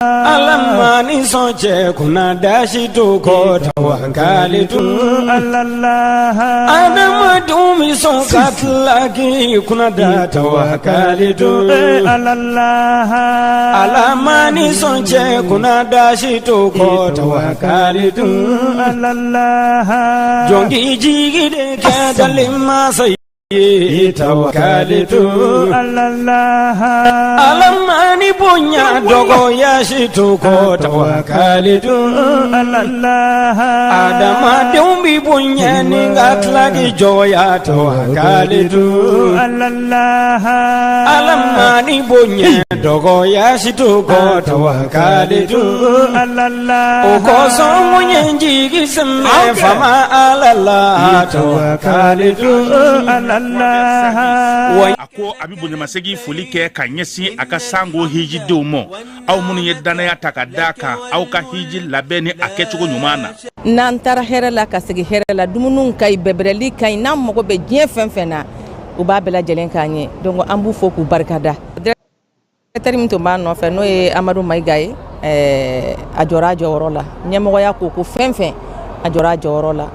Ala ma ni sɔn cɛ kunna dasi to kɔ tawakalitu adamadenw bɛ sɔn ka tila k'i kunna da tawakalitu Ala ma ni sɔn cɛ kunna dasi to kɔ tawakalitu jɔn k'i jigi de kɛ dalen masa ye Tawakalitu Ala ma ni bonya dɔgɔya si to kɔ tawakalitu adamadenw b'i bonya ni ka tila k'i jɔgɔya tawakalitu Ala ma ni bonya dɔgɔya si to kɔ tawakalitu o kosɔn mun ye n jigi sɛmɛ faama Ala la tawakalitu A ko a bɛ bonyamasegin foli kɛ ka ɲɛsin a ka sango hijidenw ma aw minnu ye dannaya ta ka da kan aw ka hiji labɛn ni a kɛcogo ɲuman na. N'an taara hɛrɛ la ka segin hɛrɛ la dumuniw ka ɲi bɛrɛbɛrɛli ka ɲi n'an mago bɛ diɲɛ fɛn fɛn na u b'a bɛɛ lajɛlen k'an ye donc an b'u fo k'u barika da. Directeur min tun b'a nɔfɛ n'o ye Amadu Mayiga ye a jɔra a jɔyɔrɔ la ɲɛmɔgɔya ko ko fɛn fɛn a jɔra a jɔyɔrɔ la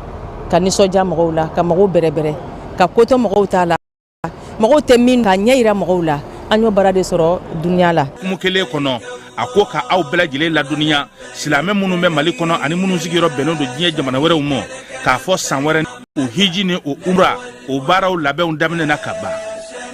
ka nisɔndiya mɔgɔw la ka mɔgɔw bɛrɛbɛrɛ ka ko to mɔgɔw ta la mɔgɔw tɛ min ka ɲɛ yira mɔgɔw la an y'o baara de sɔrɔ dunuya la. Hukumu kelen kɔnɔ a ko ka aw bɛɛ lajɛlen ladɔnniya silamɛ minnu bɛ Mali kɔnɔ ani minnu sigiyɔrɔ bɛnnen don diɲɛ jamana wɛrɛw ma k'a fɔ san wɛrɛ o hiji ni o umra o baaraw labɛnw daminɛna ka ban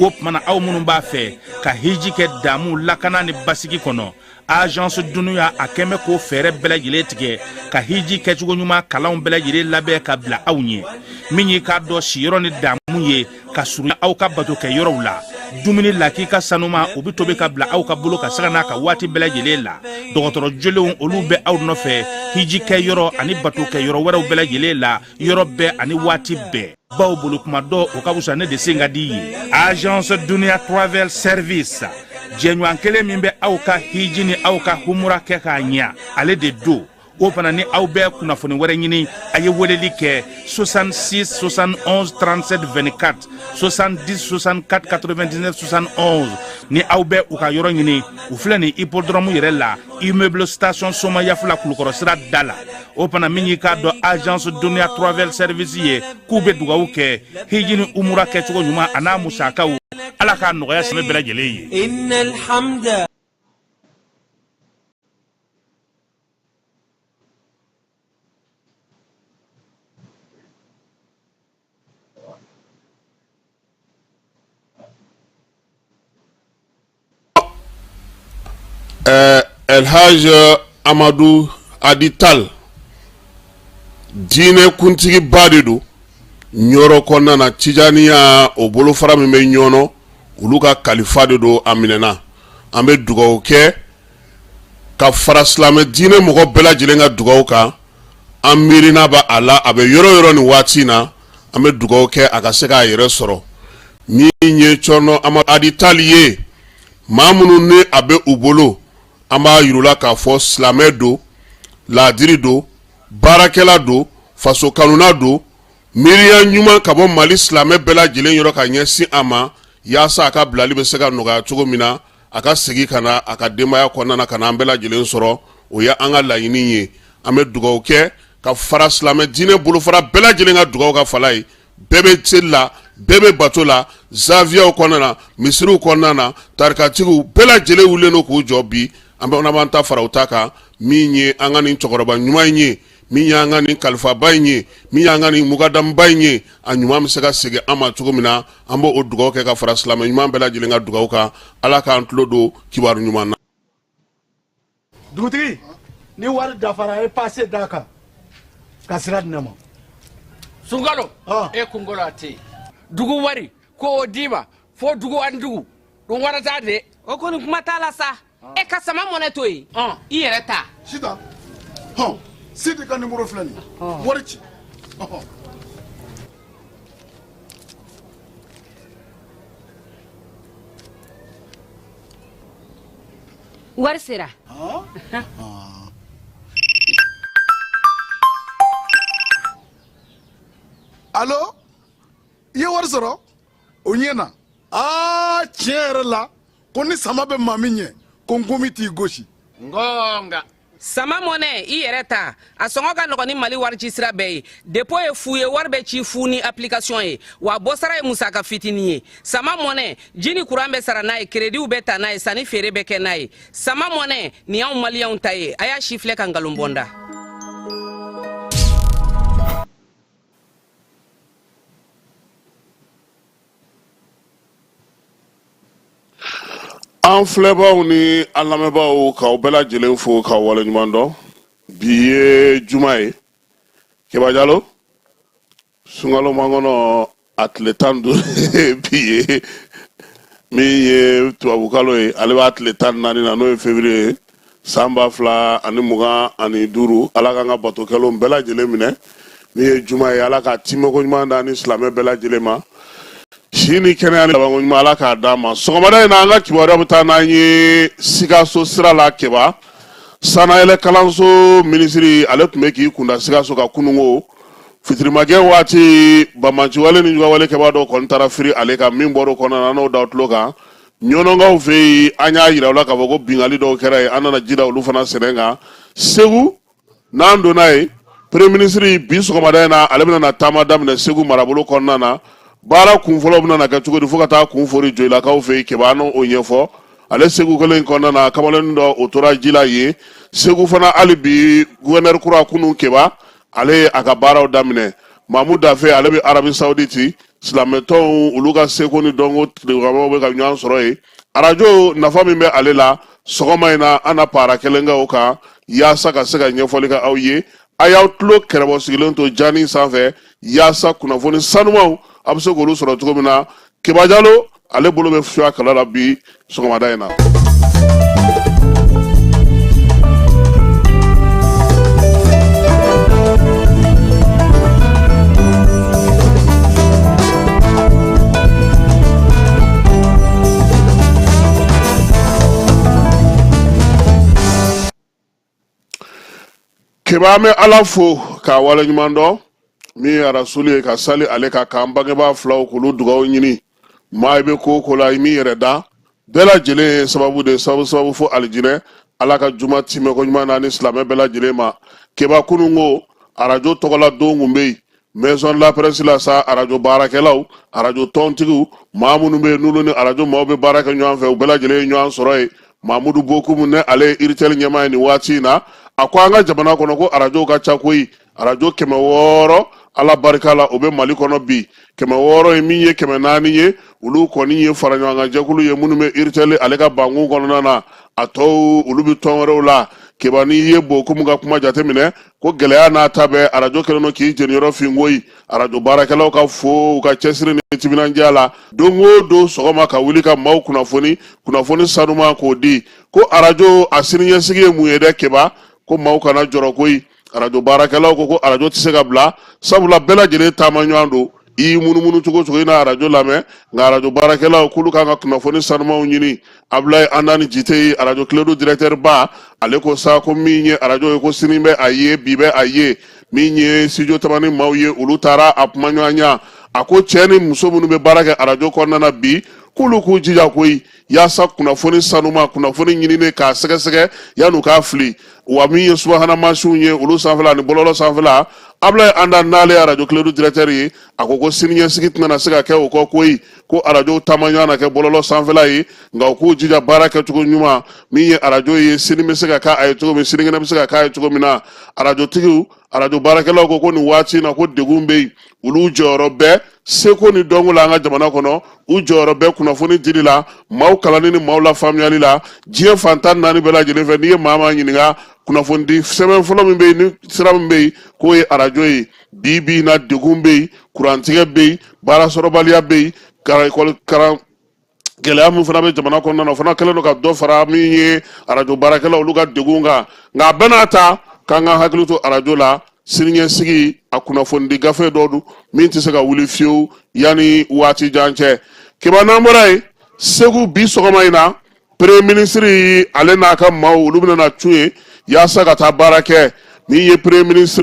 o tuma na aw minnu b'a fɛ ka hiji kɛ damu lakana ni basigi kɔnɔ agence dunuya a kɛn bɛ k'o fɛɛrɛ bɛɛ lajɛlen tigɛ ka hiji kɛcogo ɲuman kalanw bɛɛ lajɛlen labɛn ka bila aw ɲɛ min y'i k'a dɔn siyɔrɔ ni damu ye ka surunya aw ka bato kɛ yɔrɔw la dumuni lakika sanuma o bɛ tobi ka bila aw ka bolo kan sanga n'a ka waati bɛɛ lajɛlen la dɔgɔtɔrɔ jolenw olu bɛ aw nɔfɛ hiji kɛ yɔrɔ ani bato kɛ yɔrɔ wɛrɛw bɛɛ lajɛlen la yɔrɔ bɛɛ ani waati bɛɛ baw bolo kuma dɔ o ka fisa ne de sen ka di ye agence dunia travel service jɛɲɔgɔn kelen min bɛ aw ka hiji ni aw ka humura kɛ k'a ɲa ale de don o fana ni aw bɛ kunnafoni wɛrɛ ɲini a ye weleli kɛ 66 71 37 24 70 64 99 71 ni aw bɛ u ka yɔrɔ ɲini u filɛ nin hippodrome yɛrɛ la immeuble station somayafula kulukɔrɔ sira da la o fana min y'i k'a dɔn agence dunia travel service ye k'u bɛ dugawu kɛ hiji ni umura kɛcogo ɲuman a n'a musakaw ala k'a nɔgɔya silamɛ bɛɛ lajɛlen ye. Elhaj Amadu Adi Tal diinɛ kuntigiba de don ɲɔrɔ kɔnɔna na Tijaniya o bolofara min bɛ ɲɔnɔ olu ka kalifa de don a minɛna an bɛ dugawu kɛ ka fara silamɛ diinɛ mɔgɔ bɛɛ lajɛlen ka dugawu kan an miirina bɛ a la a bɛ yɔrɔ yɔrɔ nin waati in na an bɛ dugawu kɛ a ka se k'a yɛrɛ sɔrɔ min ye Cɔrɔnɔ Amadu Adi Tal ye maa minnu ni a bɛ u bolo an b'a yir'u la k'a fɔ silamɛ don laadiri don baarakɛla don faso kanuna don miiriya ɲuman ka bɔ mali silamɛ bɛɛ lajɛlen yɔrɔ ka ɲɛsin a ma yaasa a ka bilali bɛ se ka nɔgɔya cogo min na a ka segin ka na a ka denbaya kɔnɔna na ka na an bɛɛ lajɛlen sɔrɔ o ye an ka laɲini ye an bɛ dugawu kɛ ka fara silamɛ diinɛ bolofara bɛɛ lajɛlen ka dugawu kan fala ye bɛɛ bɛ seli la bɛɛ bɛ bato la zawiyaw kɔnɔna na misiriw kɔnɔna na tarikatigiw bɛɛ lajɛlen wulilen don k'u jɔ bi an bɛ b'an ta fara u ta kan min ye an ka nin cɛkɔrɔba ɲuman in ye min y'an ka nin kalifaba in ye min y'an ka nin mukadamuba in ye a ɲuman bɛ se ka segin an ma cogo min na an b'o dugawu kɛ ka fara silamɛ ɲuman bɛɛ lajɛlen ka dugawu kan ala k'an tulo don kibaru ɲuman na Dugutigi ni wari dafara a ye pase d'a kan ka sira di ne ma sunkalo e kunkolo a tɛ yen dugu wari ko o d'i ma fo dugu ani dugu dun wara t'a de o kɔni kuma t'a la sa e ka sama mɔnɛ to yen i yɛrɛ ta sitan hɔn sidi ka nimoro filɛ nin ye wari ci ɔhɔn. Wari sera alo i ye wari sɔrɔ o ɲɛna aa tiɲɛ yɛrɛ la ko ni sama bɛ maa min ɲɛ ko nkomi t'i gosi Gonga. Sama Money i yɛrɛ ta, a sɔngɔ ka nɔgɔn ni Mali warici sira bɛɛ ye. Dépôt ye fu ye, wari bɛ ci fu ni application ye, wa bɔsara ye musaka fitinin ye. Sama Money, ji ni kuran bɛ sara n'a ye, créditw bɛ ta n'a ye, sanni feere bɛ kɛ n'a ye. Sama Money nin y'anw maliyɛnw ta ye. A y'a si filɛ ka nkalon bɔ n da. An filɛbaaw ni an lamɛnbaaw, k'aw bɛɛ lajɛlen fo k'aw waleɲuman dɔn. Bi ye juma ye, Keba Jalo, sunkalo makɔnɔ a tile 15 bi ye. Min ye tubabukalo ye, ale b'a tile 14 na, n'o ye février ye san 2025. Ala k'an ka bato kɛlenw bɛɛ lajɛlen minɛ. Min ye juma ye, Ala k'a timɛko ɲuman d'an ni silamɛ bɛɛ lajɛlen ma. Si ni kɛnɛya ni labanko ɲuman, Ala k'a d'an ma. Sɔgɔmada in na, an ka kibaruya bɛ taa n'an ye Sikaso sira la. Keba, sanayɛlɛ kalanso minisiri, ale tun bɛ k'i kunda Sikaso ka kununko fitirimakɛ waati, banbaanciwale ni jugawale kɛbaa dɔw kɔni taara firi ale kan. Min bɔr'o kɔnɔna na, an n'o da tulo kan. Ɲɔnɔnkaw fɛ yen, an y'a yira u la k'a fɔ ko binkanni dɔw kɛra yen, an nana ji da olu fana sɛnɛ kan. Segu n'an donna yen, premier ministre bi sɔgɔmada in na, ale bɛna na taama daminɛ Segu marabolo kɔnɔna na. Baara kunfɔlɔ bɛna na kɛ cogo di fo ka taa kun fori Joyilakaw fɛ yen? Keba, an n'o ɲɛfɔ ale. Segu kelen in kɔnɔna na, kamalennin dɔ o tora ji la yen. Segu fana, hali bi gouverneur kura kunun, Keba, ale ye a ka baaraw daminɛ. Mamu Dafe, ale bɛ Arabie Saoudite. Silamɛtɔnw olu ka seko ni dɔnko tigilamɔgɔw bɛ ka ɲɔgɔn sɔrɔ yen. Arajo nafa min bɛ ale la, sɔgɔma in na an na paara kelen kɛ o kan yaasa ka se ka ɲɛfɔli kɛ aw ye. A y'aw tulo kɛrɛbɔ sigilen to jani sanfɛ yaasa kunnafoni sanumanw a bɛ se k'olu sɔrɔ cogo min na. Keba Jalo, ale bolo bɛ suya kala la bi sɔgɔmada in na. Keba, an bɛ Ala fo k'a waleɲuman dɔn. Min ye arasuli ye, ka sali ale kan, k'an bangebaa filaw k'olu dugaw ɲini. Maa i bɛ ko o ko la, i m'i yɛrɛ da, bɛɛ lajɛlen ye sababu de sababu sababu fo alijinɛ. Ala ka juma timɛko ɲuman na ni silamɛ bɛɛ lajɛlen ma. Keba, kunun ko arajo tɔgɔla don kun bɛ yen maison de la presse la sa. Arajo baarakɛlaw, arajo tɔntigiw, maa minnu bɛ yen n'olu ni arajo maaw bɛ baara kɛ ɲɔgɔn fɛ, u bɛɛ lajɛlen ye ɲɔgɔn sɔrɔ yen. Mamudu Bokumu, ne ale ye Iritel ɲɛmaa ye nin waati in na, a ko an ka jamana kɔnɔ ko arajow ka ca koyi. Arajo 600, Ala barika la, o bɛ Mali kɔnɔ bi. 600 ye min ye, 400 ye, olu kɔni ye faraɲɔgɔnkan jɛkulu ye minnu bɛ Iritel ale ka bankun kɔnɔna na. A tɔw, olu bɛ tɔn wɛrɛw la. Keba, n'i ye Bokumu ka kuma jateminɛ, ko gɛlɛya n'a ta bɛɛ, arajo kɛlen don k'i jeniyɔrɔ fin koyi. Arajo baarakɛlaw ka fo u ka cɛsiri ni timinandiya la don o don sɔgɔma, ka wuli ka maaw kunnafoni, kunnafoni sanuman k'o di. Ko arajo a siniɲɛsigi ye mun ye dɛ? Keba, ko maaw kana jɔrɔ koyi. Arajo baarakɛlaw ko arajo tɛ se ka bila, sabula bɛɛ lajɛlen taama ɲɔgɔn don. I munumunu cogo cogo, i na arajo lamɛn. Nka arajo baarakɛlaw k'olu kan ka kunnafoni sanumanw ɲini. Abulayi Andani Jite ye arajo Kiledu directeur ba, ale ko sa ko min ye arajo ye, ko sini bɛ a ye, bi bɛ a ye. Min ye studio Tamani maaw ye, olu taara a kuma ɲɔgɔnya. A ko cɛ ni muso minnu bɛ baara kɛ arajo kɔnɔna na bi, k'olu k'u jija koyi yaasa kunnafoni sanuma, kunnafoni ɲininen k'a sɛgɛsɛgɛ yan'u k'a fili. Wa min ye subahana mansinw ye, olu sanfɛla ani bɔlɔlɔ sanfɛla, Abulayi Andan n'ale ye arajo Kiledu directeur ye, a ko ko siniɲɛsigi tɛna se ka kɛ o kɔ koyi. Ko arajo taama ɲɔgɔn na kɛ bɔlɔlɔ sanfɛla ye, nka u k'u jija baara kɛcogo ɲuman. Min ye arajo ye, sini bɛ se ka k'a ye cogo min, sinikɛnɛ bɛ se ka k'a ye cogo min na. Arajotigiw, arajo baarakɛlaw ko nin waati in na, ko degun bɛ yen. Olu jɔyɔrɔ bɛ seko ni dɔnko la an ka jamana kɔnɔ, u jɔyɔrɔ bɛ kunnafoni dili la, maaw kalanni ni maaw lafaamuyali la diɲɛ fan 14 bɛɛ lajɛlen fɛ. N'i ye maa maa ɲininka, kunnafonidi sɛbɛn fɔlɔ min bɛ yen ni sira min bɛ yen, k'o ye arajo ye. Bi bi in na, degun bɛ yen, kurantigɛ bɛ yen, baara sɔrɔbaliya bɛ yen, ekɔli karan gɛlɛya min fana bɛ jamana kɔnɔna na, o fana kɛlen don ka dɔ fara min ye arajo baarakɛlaw olu ka degun kan. Nka a bɛɛ n'a ta, k'an ka hakili to arajo la. Siniɲɛsigi a kunnafonidi gafe dɔ don min tɛ se ka wuli fiyewu yanni waati jan cɛ. Keba, n'an bɔra yen, Segu bi sɔgɔma in na, premier ministre ale n'a ka maaw, olu bɛna na cun yen yaasa ka taa baara kɛ. Min ye premier ministre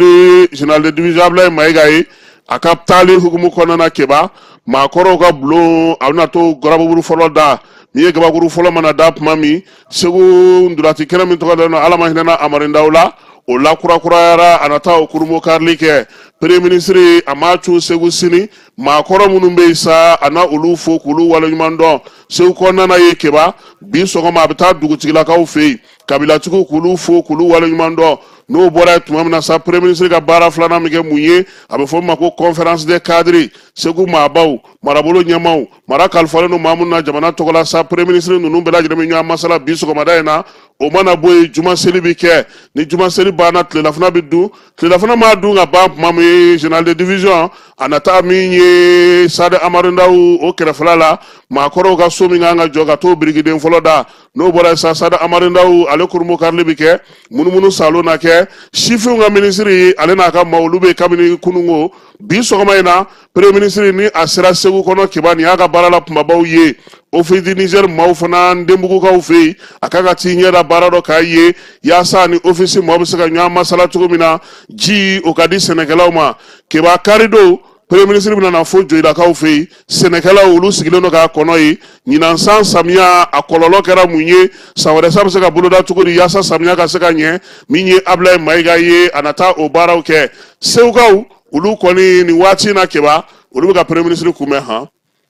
général de division Ablaye Mayiga ye, a ka taali hukumu kɔnɔna na, Keba, maakɔrɔw ka bulon, a bɛna to garabuburu fɔlɔ da. Min ye gabakuru fɔlɔ mana da tuma min, Segu ntolaci kɛnɛ min tɔgɔ dalen don Ala ma hinɛna Amari Ndaw la, o lakurakurayara. A na taa o kurunbonkarili kɛ. Premier ministre a maa cun Segu sini, maakɔrɔ minnu bɛ yen sa, a na olu fo k'olu waleɲuman dɔn Segu kɔnɔna na ye. Keba, bi sɔgɔma a bɛ taa dugutigilakaw fɛ yen, kabilatigiw, k'olu fo k'olu waleɲuman dɔn. N'o bɔra yen tuma min na sa, premier ministre ka baara filanan bɛ kɛ mun ye? A bɛ fɔ min ma ko conférence des cadres. Segu maabaw, marabolo ɲɛmaaw, mara kalifalen don maa minnu na jamana tɔgɔ la sa, premier ministre ninnu bɛɛ lajɛlen bɛ ɲɔgɔn masala bi sɔgɔmada in na. O mana bɔ yen, juma seli bɛ kɛ. Ni juma seli banna, tilelafana bɛ dun. Tilelafana maa dun ka ban tuma min, général de division a na taa min ye stade Amadu Ndaw o kɛrɛfɛla la, maakɔrɔw ka so min kan ka jɔ, ka t'o birikiden fɔlɔ da. N'o bɔra yen sa, stade Amadu Ndaw ale kurunbonkarili bɛ kɛ, munumunu saalo na kɛ. Sifinw ka minisiri, ale n'a ka maaw, olu bɛ kabini kununko. Bi sɔgɔma in na, premier ministre ni a sera Segu kɔnɔ. Keba, nin y'a ka baara la kunbabaw ye. Office du Niger maaw fana, Denbugukaw fɛ yen, a kan ka t'i ɲɛ da baara dɔ k'a ye, yaasa ni office maaw bɛ se ka ɲɔgɔn masala cogo min na, ji o ka di sɛnɛkɛlaw ma. Keba, karidon, premier ministre bɛna na fo Joyilakaw fɛ yen. Sɛnɛkɛlaw, olu sigilen don k'a kɔnɔ yen. Ɲinan san samiya a kɔlɔlɔ kɛra mun ye? San wɛrɛ sa bɛ se ka boloda cogo di yaasa samiya ka se ka ɲɛ? Min ye Abulaye Mayiga ye, a na taa o baaraw kɛ. Segukaw, olu kɔni nin waati in na, Keba, olu bɛ ka premier ministre kunbɛn han.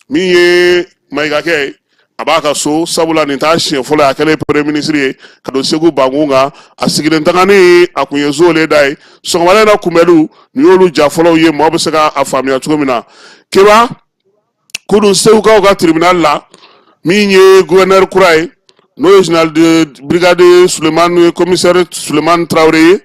Min ye Mayigakɛ ye, a b'a ka so, sabula nin t'a siɲɛ fɔlɔ ye a kɛlen premier ministre ye ka don Segu bankun kan. A sigilen tagani a kun ye zo le da ye sɔgɔmada in na. Kunbɛliw nin y'olu ja fɔlɔw ye, maaw bɛ se ka a faamuya cogo min na. Keba, kunun Segukaw ka tribunal la, min ye gouverneur kura ye, n'o ye général de brigade Sulemani, commissaire Sulemani Tarawele ye,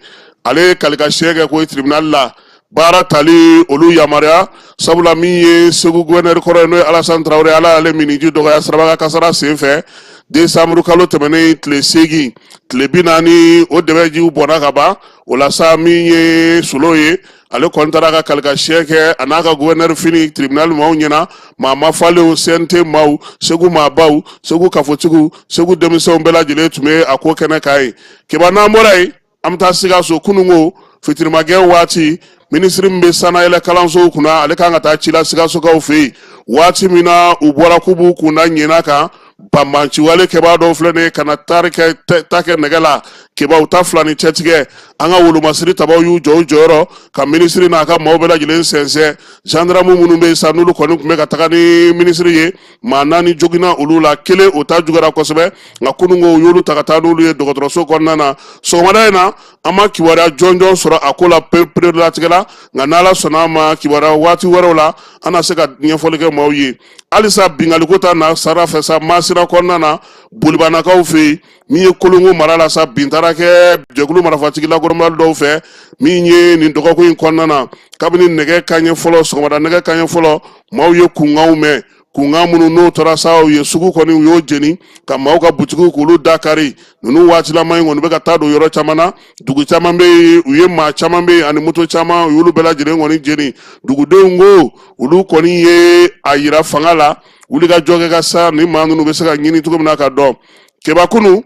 ale ye kalikasiyɛn kɛ ko tribunal la baara tali olu yamaruya, sabula min ye Segu gouverneur kɔrɔ ye, n'o ye Alassane Tarawele, Ala y'ale miniji dɔgɔya sirabakan kasara senfɛ décembre kalo tɛmɛnen tile 8, tile 40, o dɛbɛjiw bɔnna ka ban. O la sa, min ye Solo ye, ale kɔni taara ka kalikasiyɛn kɛ a n'a ka gouverneur fini tribunal maaw ɲɛna. Maa mafalenw, CNT maaw, Segu maabaw, Segu kafotigiw, Segu denmisɛnw bɛɛ lajɛlen tun bɛ a ko kɛnɛ kan yen. Keba, n'an bɔra yen, an bɛ taa Sikaso. Kununko fitirimagɛn waati, minisiri min bɛ sannayɛlɛ kalansow kunna, ale kan ka taa ci la Sikasokaw fɛ yen. Waati min na u bɔra k'u b'u kunda ɲɛna kan, banbanciwale kɛbaa dɔw filɛ nin ye ka na tari kɛ ta kɛ nɛgɛ la. Keba, u ta fila ni cɛtigɛ. An ka wolomasiri tabaw y'u jɔ u jɔyɔrɔ ka minisiri n'a ka maaw bɛɛ lajɛlen sɛnsɛn. Gendarme minnu bɛ yen sa, n'olu kɔni tun bɛ ka taga ni minisiri ye, maa 4 joginna olu la, kelen o ta juguyara kosɛbɛ. Nka kununko u y'olu ta ka taa n'olu ye dɔgɔtɔrɔso kɔnɔna na. Sɔgɔmada in na, an ma kibaruya jɔnjɔn sɔrɔ a ko la pereperelatigɛ la, nka n'Ala sɔnna a ma, kibaruya waati wɛrɛw la, an na se ka ɲɛfɔli kɛ maaw ye. Halisa binkaliko ta na sara fɛ sa, Masina kɔnɔna na, Bolibanakaw fɛ yen, min ye Kolongo mara la sa, bin taara kɛ jɛkulu marifatigi lakodɔnbali dɔw fɛ. Min ye nin dɔgɔkun in kɔnɔna na, kabini nɛgɛ kanɲɛ fɔlɔ, sɔgɔmada nɛgɛ kanɲɛ fɔlɔ, maaw ye kunkanw mɛn, kunkan minnu n'o tora sa, u ye sugu kɔni u y'o jeni ka maaw ka butigiw k'olu da kari. Ninnu waatilama in kɔni bɛ ka taa don yɔrɔ caman na, dugu caman bɛ yen, u ye maa caman bɛ yen ani moto caman, u y'olu bɛɛ lajɛlen kɔni jeni. Dugudenw ko olu kɔni ye a yira fanga la wulikajɔ kɛ ka sa ni maa ninnu bɛ se ka ɲini cogo min na ka dɔn. Keba, kunun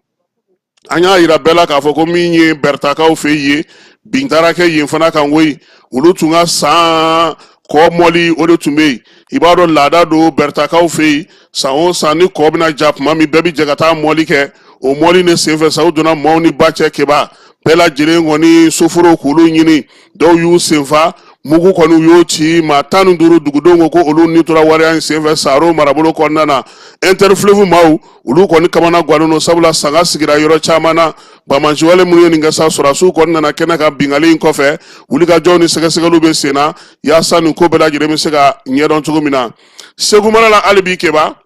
an y'a yira bɛɛ la k'a fɔ ko min ye Bɛrɛtakaw fɛ yen, bin taara kɛ yen fana kan koyi. Olu tun ka san kɔ mɔli o de tun bɛ yen. I b'a dɔn, laada don Bɛrɛtakaw fɛ yen, san o san ni kɔ bɛna ja tuma min, bɛɛ bɛ jɛ ka taa mɔli kɛ. O mɔli de senfɛ sa, u donna maaw ni ba cɛ. Keba, bɛɛ lajɛlen kɔni soforow k'olu ɲini, dɔw y'u senfa, mugu kɔni u y'o ci. Maa 15, dugudenw ko olu ni tora waleya in senfɛ Saro marabolo kɔnɔna na. Interfleuve maaw, olu kɔni kamana gannen don, sabula sanga sigira yɔrɔ caman na. Banbaanciwale minnu ye nin kɛ sa, sɔrɔdasiw kɔni nana kɛnɛ kan. Binkanni in kɔfɛ, wulikajɔw ni sɛgɛsɛgɛliw bɛ sen na yaasa nin ko bɛɛ lajɛlen bɛ se ka ɲɛdɔn cogo min na. Segu mara la hali bi, Keba,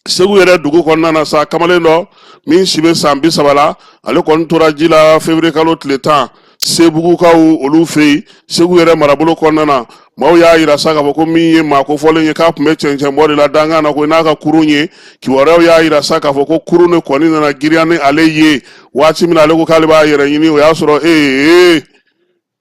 Segu yɛrɛ dugu kɔnɔna na sa, kamalen dɔ min si bɛ san 30 la, ale kɔni tora ji la février kalo tile 10, Sebugukaw olu fɛ yen, Segu yɛrɛ marabolo kɔnɔna na. Maaw y'a yira sa k'a fɔ ko min ye maa kofɔlen ye, k'a tun bɛ cɛncɛnbɔ de la dankan na ko n'a ka kurun ye. Kibaruyaw y'a yira sa k'a fɔ ko kurun de kɔni nana girinya ni ale ye. Waati min na ale ko k'ale b'a yɛrɛ ɲini, o y'a sɔrɔ ee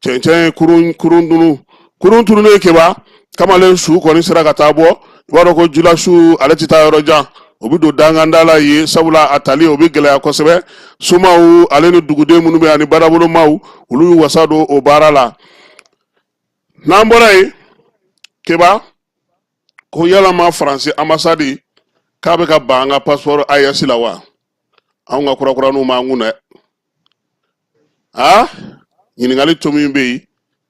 cɛncɛn ye kurun tunu. Kurun tununnen, Keba, kamalen su kɔni sera ka taa bɔ. I b'a dɔn ko jilasu ale tɛ taa yɔrɔ jan, o bɛ don danganda la yen, sabula a tali o bɛ gɛlɛya kosɛbɛ. Somaw ale ni duguden minnu bɛ ani badabolomaw, olu y'u wasa don o baara la. N'an bɔra yen, Keba, ko yalama Faransi ambassade K'a bɛ ka ban an ka passeport AES la wa? Anw ka kurakuraniw b'an kun dɛ. A ɲininkali to min bɛ yen,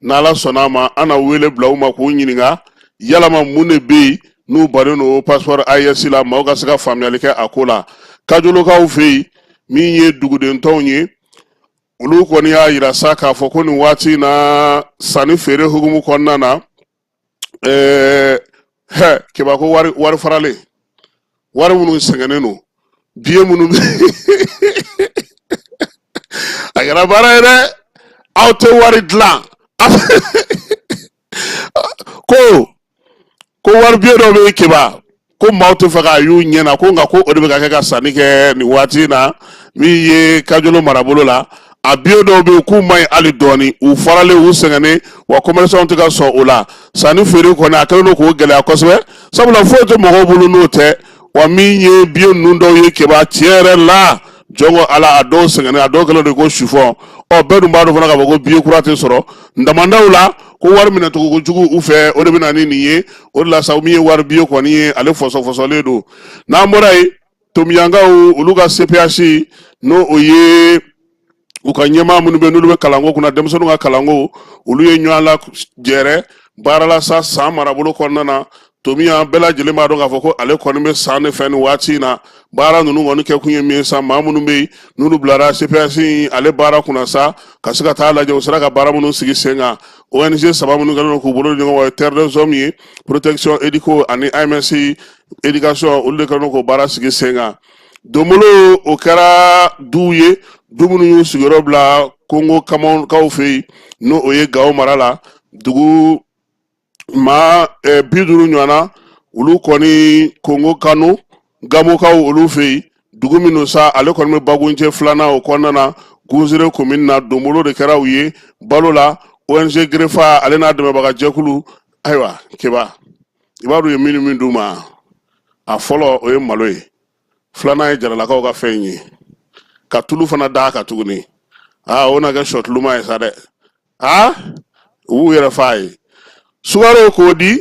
n'Ala sɔnna a ma, an na wele bila u ma k'u ɲininka yalama mun de bɛ yen n'u bannen don passeport AES la, maaw ka se ka faamuyali kɛ a ko la. Kajolokaw fɛ yen, min ye duguden tɔnw ye, olu kɔni y'a yira sa k'a fɔ ko nin waati in na, sanni feere hukumu kɔnɔna na, hɛ keba ko wari faralen, wari minnu sɛgɛnnen don, biye minnu bɛ, a kɛra baara ye dɛ. Aw tɛ wari dilan ko wari biye dɔ bɛ yen keba, ko maaw tɛ fɛ k'a y'u ɲɛ na, ko nka ko o de bɛ ka kɛ ka sanni kɛ nin waati in na. Min ye Kajolo marabolo la, a biye dɔw bɛ yen k'u man ɲi hali dɔɔni, u faralen, u sɛgɛnnen, wa commerçant tɛ ka sɔn o la. Sanni feere kɔni, a kɛlen don k'o gɛlɛya kosɛbɛ, sabula foyi tɛ mɔgɔw bolo n'o tɛ. Wa min ye biye ninnu dɔw ye keba, tiɲɛ yɛrɛ la, jɔn ko Ala, a dɔw sɛgɛnnen, a dɔw kɛlen don ko sifɔn. Ɔ bɛɛ dun b'a dɔn fana k'a fɔ ko biye kura tɛ sɔrɔ damandaw la, ko wari minɛcogo kojugu u fɛ, o de bɛ na ni nin ye. O de la sa, min ye wari biye kɔni ye, ale fɔsɔfɔsɔlen don. N'an bɔra yen, Tomiyankaw, olu ka CPH, n'o o ye u ka ɲɛmaa minnu bɛ, n'olu bɛ kalanko kunna, denmisɛnninw ka kalanko, olu ye ɲɔgɔn la jɛrɛ baara la sa San marabolo kɔnɔna na. Tomiya bɛɛ lajɛlen b'a dɔn k'a fɔ ko ale kɔni bɛ San de fɛ nin waati in na. Baara ninnu kɔni kɛkun ye min ye sa, maa minnu bɛ yen n'olu bilara CPH ale baara kunna sa, ka se ka taa lajɛ u sera ka baara minnu sigi sen kan. ONG saba minnu kɛlen don k'u bolo di ɲɔgɔn ma, o ye Terre des Hommes ye, Protection Éduco ani AMS Éducation, olu de kɛlen don k'o baara sigi sen kan. Donbolo, o kɛra duw ye, du minnu y'u sigiyɔrɔ bila Kongo kaw fɛ yen, n'o o ye Gawo mara la, dugu maa 50 ɲɔgɔn na. Olu kɔni Kongo kanu Gamokaw olu fɛ yen, dugu minnu sa, ale kɔni bɛ Bagunce filanan o kɔnɔna na, Gunsire komini na. Donbolo de kɛra u ye balo la. ONG Grefa ale n'a dɛmɛbaga jɛkulu. Ayiwa keba, i b'a dɔn u ye min min d'u ma, a fɔlɔ o ye malo ye, filanan ye jaralakaw ka fɛn ye, ka tulu fana d'a kan tuguni. Aa, o na kɛ sɔtuluma ye sa dɛ. Aa, u b'u yɛrɛ f'a ye sukaro k'o di.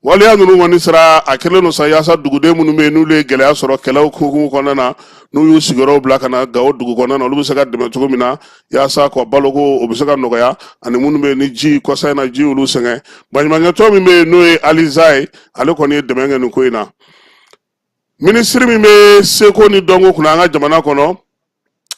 Waleya ninnu kɔni sera a kɛlen don sa yaasa duguden minnu bɛ yen, n'olu ye gɛlɛya sɔrɔ kɛlɛw hukumu kɔnɔna na, n'u y'u sigiyɔrɔw bila ka na Gawo dugu kɔnɔna na, olu bɛ se ka dɛmɛ cogo min na yaasa ka baloko o bɛ se ka nɔgɔya, ani minnu bɛ yen ni ji kɔsa in na ji olu sɛgɛn. Baɲumankɛtɔn min bɛ yen, n'o ye Aliza ye, ale kɔni ye dɛmɛ kɛ nin ko in na. Minisiri min bɛ seko ni dɔnko kunna an ka jamana kɔnɔ,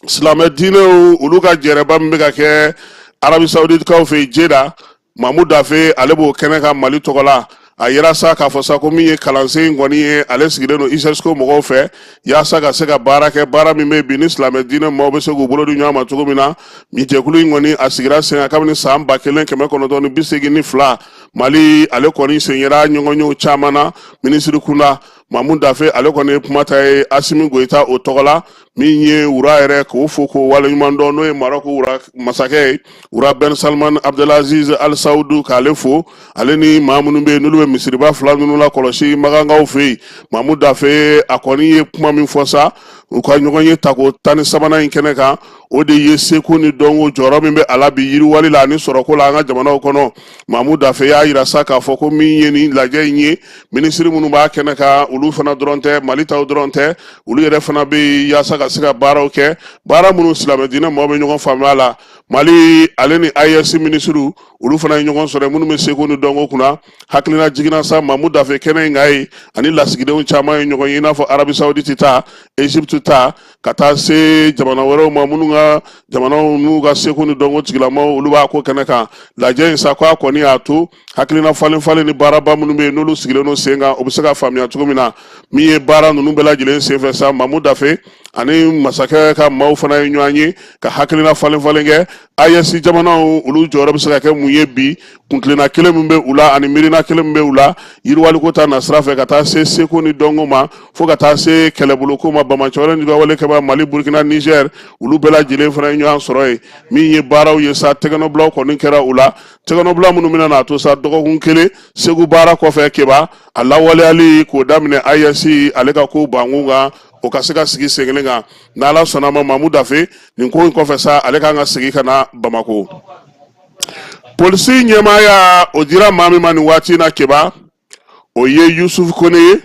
silamɛ diinɛw olu ka jɛrɛba min bɛ ka kɛ Arabi Saoudite fɛ yen Jeda, Mamu Dafe, ale b'o kɛnɛ kan Mali tɔgɔ la. A yira sa k'a fɔ sa ko min ye kalansen in kɔni ye, ale sigilen don ISESCO mɔgɔw fɛ yaasa ka se ka baara kɛ, baara min bɛ bi ni silamɛ diinɛ maaw bɛ se k'u bolo di ɲɔgɔn ma cogo min na. Nin jɛkulu in kɔni, a sigira sen kan kabini san 1982. Mali ale kɔni sen yera ɲɔgɔnyew caman na minisiri kunda. Mamu Dafe, ale kɔni ye kuma ta ye Asimi Goyita o tɔgɔ la, min ye wura yɛrɛ k'o fo k'o waleɲuman dɔn, n'o ye Marɔku wura masakɛ ye, wura Ben Salman Abdelaziz Al Saudu, k'ale fo, ale ni maa minnu bɛ yen n'olu bɛ misiriba fila ninnu lakɔlɔsi Makankaw fɛ yen. Mamu Dafe, a kɔni ye kuma min fɔ sa u ka ɲɔgɔn ye tako 13nan in kɛnɛ kan, o de ye seko ni dɔnko jɔyɔrɔ min bɛ a la bi yiriwali la ani sɔrɔko la an ka jamanaw kɔnɔ. Mamu Dafe y'a yira sa k'a fɔ ko min ye nin lajɛ in ye, minisiri minnu b'a kɛnɛ kan, olu fana dɔrɔn tɛ, Mali taw dɔrɔn tɛ, olu yɛrɛ fana bɛ yen yaasa ka se ka baaraw kɛ, baara minnu silamɛ diinɛ maaw bɛ ɲɔgɔn faamuya la. Mali ale ni AES minisiriw, olu fana ye ɲɔgɔn sɔrɔ minnu bɛ seko ni dɔnko kunna. Hakilina jiginna sa Mamu Dafe kɛnɛ in kan yen, ani lasigidenw caman ye ɲɔgɔn ye, i n'a fɔ Arabi Saoudite ta, Egypte ta, ka taa se jamana wɛrɛw ma minnu ka jamanaw n'u ka seko ni dɔnko tigilamaw, olu b'a ko kɛnɛ kan. Lajɛ in sa, ko a kɔni y'a to hakilina falen falen ni baaraba minnu bɛ yen, n'olu sigilen don sen kan, o bɛ se ka faamuya cogo min na. Min ye baara ninnu bɛɛ lajɛlen senfɛ sa, Mamu Dafe ani masakɛ ka maaw fana ye ɲɔgɔn ye ka hakilina falen falen kɛ. AES jamanaw, olu jɔyɔrɔ bɛ se ka kɛ mun ye bi, kuntilenna kelen min bɛ u la ani miirina kelen min bɛ u la yiriwaliko ta nasira fɛ, ka taa se seko ni dɔnko ma, fo ka taa se kɛlɛboloko ma, banbaanciwale ni wale kɛba Mali, Burkina, Niger, olu bɛɛ lajɛlen fana ye ɲɔgɔn sɔrɔ yen. Min ye baaraw ye sa, tɛgɛnɔbilaw kɔni kɛra u la, tɛgɛnɔbila minnu bɛna n'a to sa dɔgɔkun kelen Segu baara kɔfɛ keba, a lawaleyali k'o daminɛ AES ale ka ko bankun kan, o ka se ka sigi sen kelen kan. N'Ala sɔnna ma, Mamu Dafe, nin ko in kɔfɛ sa, ale kan ka segin ka na Bamakɔ. Polisi ɲɛmaaya, o dira maa min ma nin waati in na keba, o ye Yusufu Kone ye.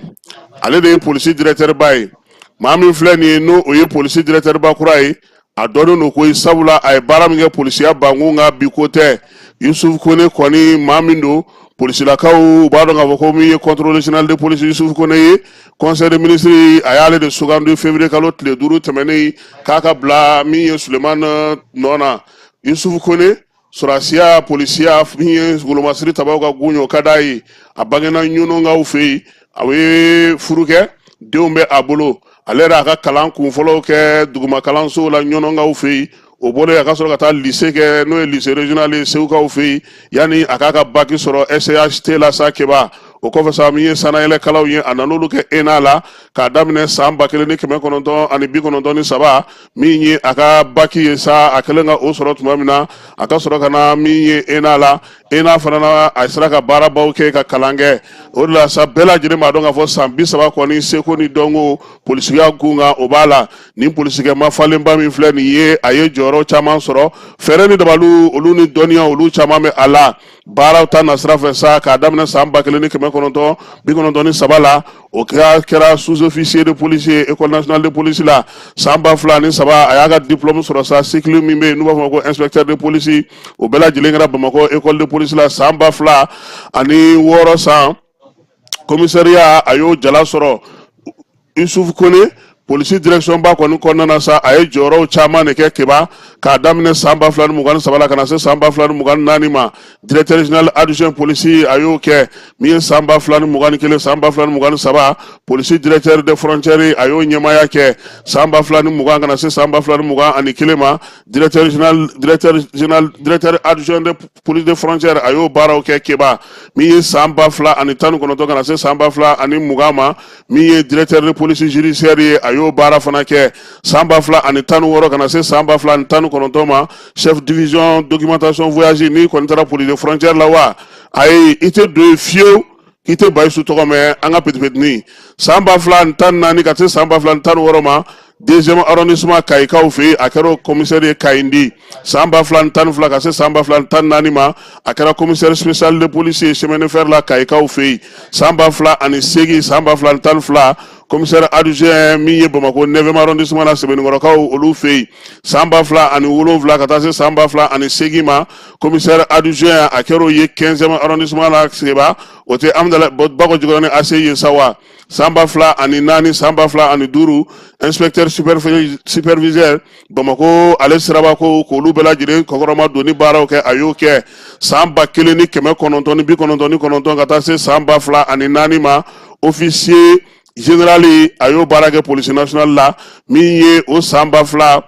Ale de ye polisi directeur ba ye. Maa min filɛ nin ye, n'o o ye polisi directeur ba kura ye, a dɔnnen don koyi, sabula a ye baara min kɛ polisiya bankun kan, bi ko tɛ. Yusuf Kone kɔni, maa min don, polisilakaw b'a dɔn k'a fɔ ko min ye contrôleur général de police Yusuf Kone ye, conseil des ministres a y'ale de sugandi février kalo tile 5 tɛmɛnen k'a ka bila min ye Sulemani nɔ na. Yusuf Kone, sɔrɔdasiya, polisiya, min ye wolomasiri tabaw ka gun ye, o ka d'a ye. A bangena ɲɔnɔnkaw fɛ yen. A ye furu kɛ, denw bɛ a bolo. Ale yɛrɛ a ka kalan kunfɔlɔw kɛ duguma kalansow la ɲɔnɔnkaw fɛ yen. O bɔlen, a ka sɔrɔ ka taa lycée kɛ, n'o ye lycée régional ye Segukaw fɛ yen, yanni a k'a ka bac sɔrɔ SCHT la sa Keba. O kɔfɛ sa, min ye sannayɛlɛkalanw ye, a nan'olu kɛ ENA la k'a daminɛ san 1993. Min ye a ka bac ye sa, a kɛlen ka o sɔrɔ tuma min na, a ka sɔrɔ ka na min ye ENA la. ENA fana na, a sera ka baarabaw kɛ, ka kalan kɛ. O de la sa, bɛɛ lajɛlen b'a dɔn k'a fɔ san 30 kɔni, seko ni dɔnko polisiya kun kan, o b'a la. Nin polisikɛ mafalenba min filɛ nin ye, a ye jɔyɔrɔ caman sɔrɔ. Fɛɛrɛ ni dabaliw olu ni dɔnniya olu caman bɛ a la baaraw ta nasira fɛ sa. K'a daminɛ san 1993 la, o kɛra sous-officier de police ye école nationale de police la. San 2003, a y'a ka diplôme sɔrɔ sa, cycle min bɛ yen n'u b'a fɔ ma ko inspecteur de police, o bɛɛ lajɛlen kɛra Bamakɔ école de police la. San 2006 san, commissariat, a y'o jala sɔrɔ. Yusuf Kone, polisi direction ba kɔni kɔnɔna na sa, a ye jɔyɔrɔw caman de kɛ Keba. K'a daminɛ san 2023 la ka na se san 2024 ma, directeur général adjoint polisi, a y'o kɛ. Min ye san 2021, san 2023, polisi directeur des frontières, a y'o ɲɛmaaya kɛ. San 2020 ka na se san 2021 ma, directeur général, directeur général, directeur adjoint de police des frontières, a y'o baaraw kɛ Keba. Min ye san 2019 ka na se san 2020 ma, min ye directeur de police judiciaire ye, a y'o baara fana kɛ. San 2016 ka na se san 2019 ma, chef division documentation voyage. N'i kɔni taara police des frontières la wa, ayi, i tɛ don yen fiyewu k'i tɛ Bayisu tɔgɔ mɛn, an ka petipetini. San 2014 ka se san 2016 ma, deuxième arrondissement Kayikaw fɛ yen, a kɛra o commissaire ye Kayindi. San 2012 ka se san 2014 ma, a kɛra commissaire spécial de police ye chemin de fer la Kayikaw fɛ yen. San 2008, san 2012, commissaire adjoint min ye Bamakɔ 9e arrondissement la, Sɛbɛnnikɔrɔkaw olu fɛ yen. San 2007 ka taa se san 2008 ma, commissaire adjoint, a kɛra o ye 15e arrondissement la Seba, o tɛ Amidala Bakɔ Jikɔrɔni ACI ye sa wa. San 2004, san 2005, inspecteur superviseur Bamakɔ ale sirabako, k'olu bɛɛ lajɛlen kɔkɔrɔma don ni baaraw kɛ, a y'o kɛ. San 1999 ka taa se san 2004 ma, officier général, a y'o baara kɛ police nationale la. Min ye o san 2000,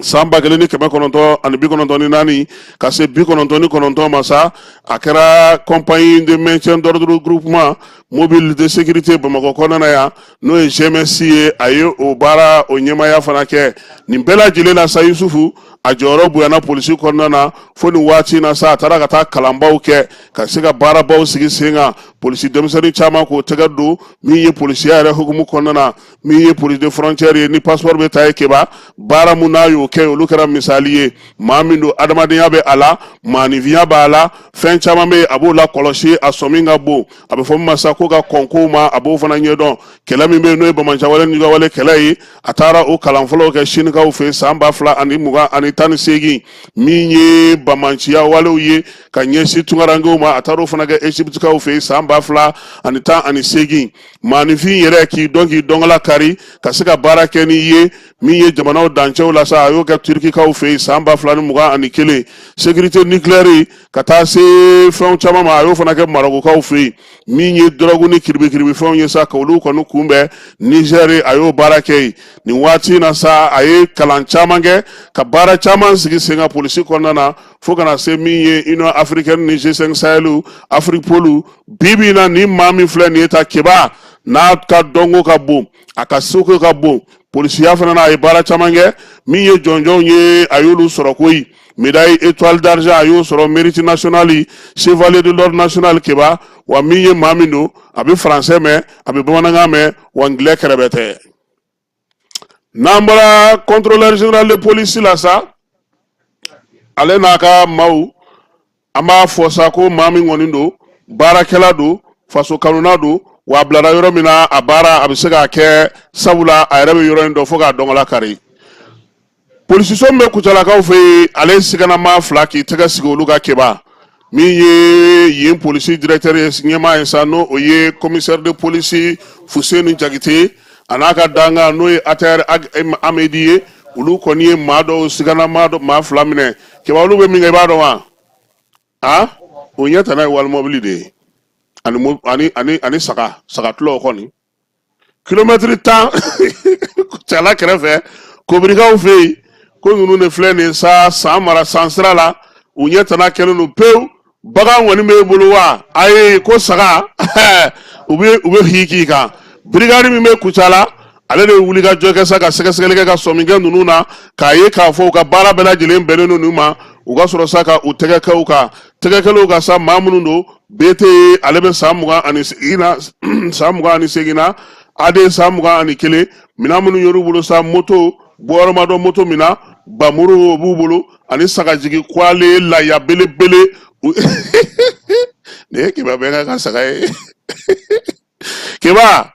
san 1994 ka se 99 ma sa, a kɛra compagnie de maintien d'ordre groupement mobile de sécurité Bamakɔ kɔnɔna na yan, n'o ye GMS ye, a ye o baara o ɲɛmaaya fana kɛ. Nin bɛɛ lajɛlen na sa, Yusufu a jɔyɔrɔ bonyana polisi kɔnɔna na fo nin waati na sa, a taara ka taa kalanbaw kɛ ka se ka baarabaw sigi sen kan, polisi denmisɛnnin caman k'o tɛgɛ don min ye polisiya yɛrɛ hukumu kɔnɔna na. Min ye police de frontière ye, ni passeport bɛ ta ye Keba, baara mun n'a y'o kɛ, olu kɛra misali ye. Maa min don, adamadenya bɛ a la, maaninfinya b'a la, fɛn caman bɛ yen, a b'o la kɔlɔsi, a sɔmi ka bon. A bɛ fɔ min ma sa ko ka kɔn kow ma, a b'o fana ɲɛdɔn. Kɛlɛ min bɛ yen, n'o ye banbaanciwale ni juguyawale kɛlɛ ye, a taara o kalan fɔlɔw kɛ Sinikaw fɛ san 2018. Min ye banbaanciya walew ye ka ɲɛsin tunkarankew ma, a taara o fana kɛ Egyptekaw fɛ san 2018. Maaninfin yɛrɛ k'i dɔn, k'i dɔnkala kari ka se ka baara kɛ n'i ye min ye jamanaw dancɛw la sa, a y'o kɛ Turikikaw fɛ yen san 2021. Sécurité nucléaire ka taa se fɛnw caman ma, a y'o fana kɛ Marɔkukaw fɛ yen. Min ye dɔrɔgu ni kiribikiribifɛnw ye sa, ka olu kɔni kunbɛn Nizɛri, a y'o baara kɛ yen. Nin waati in na sa, a ye kalan caman kɛ ka baara caman sigi sen kan polisi kɔnɔna na, fo ka na se min ye Union africaine ni G5 Sahel, Afripol. Bi bi in na, nin maa min filɛ nin ye ta Keba, n'a ka dɔnko ka bon, a ka seko ka bon polisiya fana na, a ye baara caman kɛ. Min ye jɔnjɔnw ye, a y'olu sɔrɔ koyi. Médaille étoile d'argent, a y'o sɔrɔ, mérite national, chevalier de l'ordre national Keba. Wa min ye maa min don, a bɛ français mɛn, a bɛ bamanankan mɛn, wa anglais kɛrɛbɛ tɛ. N'an bɔra contrôleur général de police la sa, ale n'a ka maaw, an b'a fɔ sa ko maa min kɔni don, baarakɛla don, faso kanuna don, Wa a bilara yɔrɔ min na, a baara a bɛ se k'a kɛ, sabula a yɛrɛ bɛ yɔrɔ in dɔn fo k'a dɔnkala kari. Polisiso min bɛ Kucalakaw fɛ yen, ale siganamaa fila k'i tɛgɛ sigi olu ka. Keba, min ye yen polisi directeur ye, ɲɛmaa ye sa, n'o o ye commissaire de police Fuseni Jakite, a n'a ka dankan, n'o ye ATR Amedi ye, olu kɔni ye maa dɔw siganamaa dɔ, maa fila minɛ. Keba, olu bɛ min kɛ, i b'a dɔn wa? A o ɲɛ tana ye walimɔbili de ye ani ani ani ani saga sagatulɔw kɔni, kilomɛtiri 10 Kucala kɛrɛfɛ, Kobirikaw fɛ yen. Ko ninnu de filɛ nin sa, san mara san sira la, u ɲɛ tana kɛlen don pewu. Bagan kɔni b'e bolo wa? Ayi, ko saga, u bɛ hi k'i kan. Brigade min bɛ Kucala, ale de ye wuli ka jɔ kɛ sa, ka sɛgɛsɛgɛli kɛ, ka sɔmi kɛ ninnu na, k'a ye k'a fɔ u ka baara bɛɛ lajɛlen bɛnnen don ninnu ma. U ka sɔrɔ sa ka u tɛgɛ kɛ u kan, tɛgɛ kɛlenw ka sa. Maa minnu don, BT, ale bɛ san 28 na, san 28 na, AD san 21. Minɛn minnu yer'u bolo sa, moto bɔyɔrɔ ma dɔn moto min na, bamuru o b'u bolo, ani sagajigi kwale laya belebele. Nin ye Keba bɛɛ ka saga ye. Keba,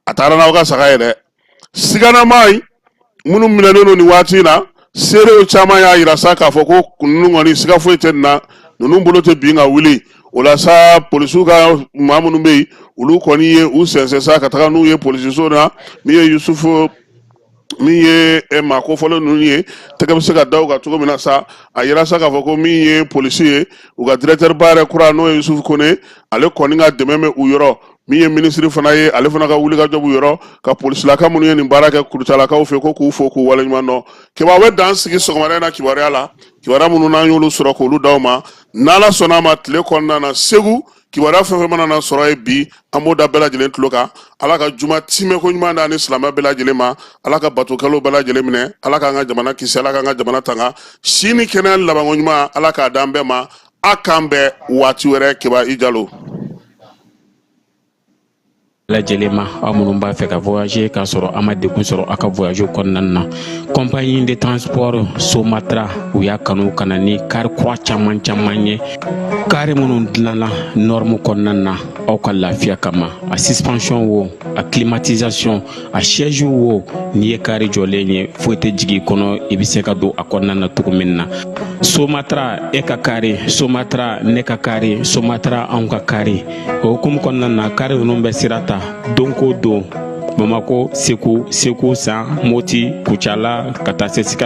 a taara n'aw ka saga ye dɛ. Siganama in minnu minɛnen don nin waati in na, seerew caman y'a yira sa k'a fɔ ko ninnu kɔni, siga foyi tɛ nin na, ninnu bolo tɛ bin ka wuli o la sa. Polisiw ka maa minnu bɛ yen, olu kɔni ye u sɛnsɛn sa ka taga n'u ye polisiso na. Min ye Yusufu, min ye maa kofɔlen ninnu ye, tɛgɛ bɛ se ka da u kan cogo min na sa. A yira sa k'a fɔ ko min ye polisi ye, u ka directeur ba yɛrɛ kura, n'o ye Yusufu Kone, ale kɔni ka dɛmɛ bɛ u yɔrɔ. Min ye minisiri fana ye, ale fana ka wulikajɔ b'u yɔrɔ, ka polisilaka minnu ye nin baara kɛ Kurutalakaw fɛ, ko k'u fo k'u waleɲuman dɔn. Keba, bɛ dan sigi sɔgɔmada in na kibaruya la. Kibaruya minnu n'an y'olu sɔrɔ k'olu d'aw ma, n'Ala sɔnna a ma, tile kɔnɔna na, Segu kibaruya fɛn fɛn mana na sɔrɔ ye bi, an b'o da bɛɛ lajɛlen tulo kan. Ala ka juma timɛko ɲuman d'an ni silamɛ bɛɛ lajɛlen ma. Ala ka batokɛlaw bɛɛ lajɛlen minɛ. Ala k'an ka jamana kisi, Ala k'an ka jamana tanga. Si ni kɛnɛya labanko ɲuman, Ala k'a d'an bɛɛ ma. A k'an bɛn waati wɛrɛ. Keba i Jalo. Lajɛlen ma, aw minnu b'a fɛ ka voyager k'a sɔrɔ a ma degun sɔrɔ aw ka voyage kɔnɔna na, compagnie de transport Somatra, u y'a kanu ka na ni kari kura caman caman ye, kari minnu dilanna norme kɔnɔna na aw ka lafiya kama. A suspension wo, a climatisation, a siège wo, n'i ye kari jɔlen ye, foyi tɛ jigin i kɔnɔ, i bɛ se ka don a kɔnɔna na cogo min na. Somatra, e ka kari Somatra, ne ka kari Somatra, anw ka kari. O hukumu kɔnɔna na, kari ninnu bɛ sira ta don ko don Bamako, Segu, Segu san Moti, Kucala, ka taa se Sika.